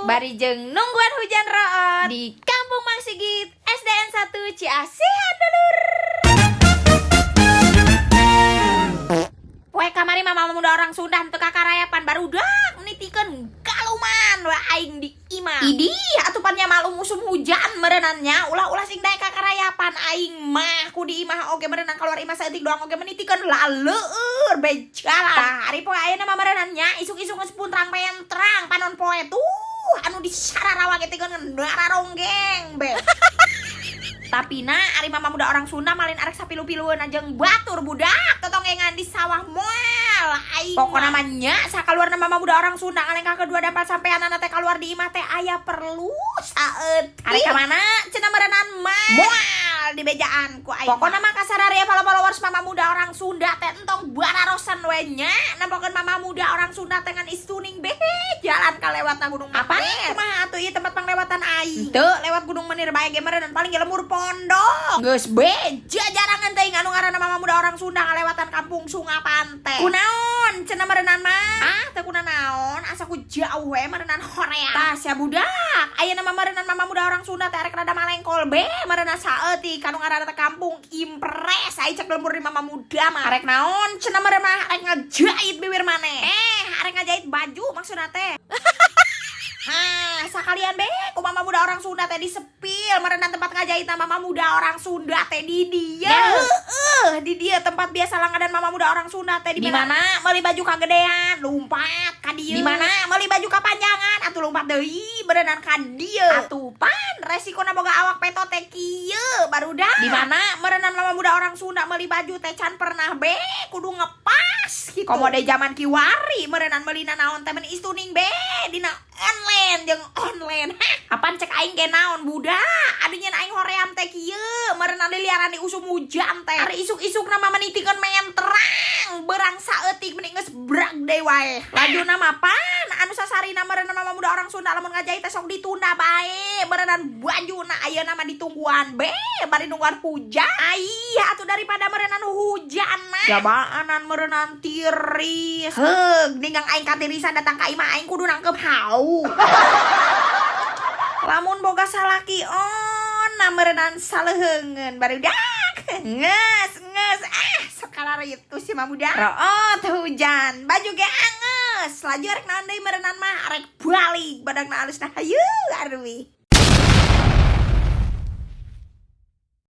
Bari jeung nungguan hujan root di Kampung Mang Sigit, SDN 1 Ciasihan, dulur. Poe kamari mama muda orang Sunda teu kakarayapan, barudak nitikeun galuman we aing di imah. Idih, atuh pan nya malum musim hujan meureunan nya, ulah-ulah sing daek kakarayapan aing mah ku di imah oge meureunan, keluar imah saeutik doang oge menitikeun laleur be jalan. Tah, ari poe ayeuna mah meureunan nya isuk-isuk geus puntrang pentrang panon poe tuh anu di sararawa ge tikeun ronggeng be. Tapi na ari mama muda orang Sunda malin arek sapilu-pilueun jeung batur, budak, totongengan di sawah moal aing. Pokona mah nya sakaluarna mama muda orang Sunda ngalengkah kedua dampal sampeanana teh keluar di imah teh aya perlu saeutik. Arek ka mana cenah meureunan mah moal dibejaan ku aing. Pokona mah kasararia followers mama muda orang Sunda teh entong bararosan we nya nempokeun mama muda orang Sunda teh ngan istuning be jalan kalewat na Gunung Menir. Apa kumaha atuh ieu tempat panglewatan aing? Teu lewat Gunung Menir bae ge meureun, paling ge lembur pondok. Geus beja jarangan teuing anu ngaranna mama muda orang Sunda ngalewatan kampung Sungapan teh. Kunaon cenah meureunnan mah? Ah, teu kuna naon, asa ku jauh we meureunnan horea. Tah sia budak, ayeuna mah meureunnan mama muda orang Sunda teh arek rada malengkol be meureunnan saeutik kanu ngaranna teh kampung Impres. Ai cek lembur di mama muda mah. Arek naon cenah meureun mah? Arek ngajait bibir maneh. Eh, arek ngajait baju maksudna teh. Hah, sakalian be ku mama muda orang Sunda teh disepil meureunan tempat ngajait mama muda orang Sunda teh di dieu. Heeh, di dieu tempat biasa langganan mama muda orang Sunda teh. Di mana meuli baju kagedean, lumpat ka dieu. Di mana meuli baju kapanjangan, atuh lumpat deui berenang ka dieu. Atuh pan resikona boga awak peto teh kieu, barudak. Di mana meureunan mama muda orang Sunda meuli baju teh can pernah be kudu ngepas gitu. Komo de zaman kiwari meureunan meulina naon teh meni istuning be dina online jeung online. Hah, apaan cek aing ge naon, budak? Aduh, nyen aing hoream teh kieu meureunan liliaran di usum hujan teh. Ari isuk-isuk nama menitikeun menterang berang saeutik meni geus brag deui wae. Lajuna mah pan anu sasarina meureunan mama muda orang Sunda lamun ngajait teh sok ditunda bae meureunan bajuna, ayeuna mah ditungguan be bari nungguan hujan. Ai atuh daripada meureunan hujan mah jabaanan meureunan tiris. Heug, ninggang aing katirisan datang ka imah aing kudu nangkep hau. Lamun boga salaki on meureunan saleuheungeun, barudak. Nges nges ah, sakalar itu si mah budak. Root hujan, baju ge anges. Laju arek naon deui meureunnan mah, arek balik badagna alus. Nah, hayu arwi.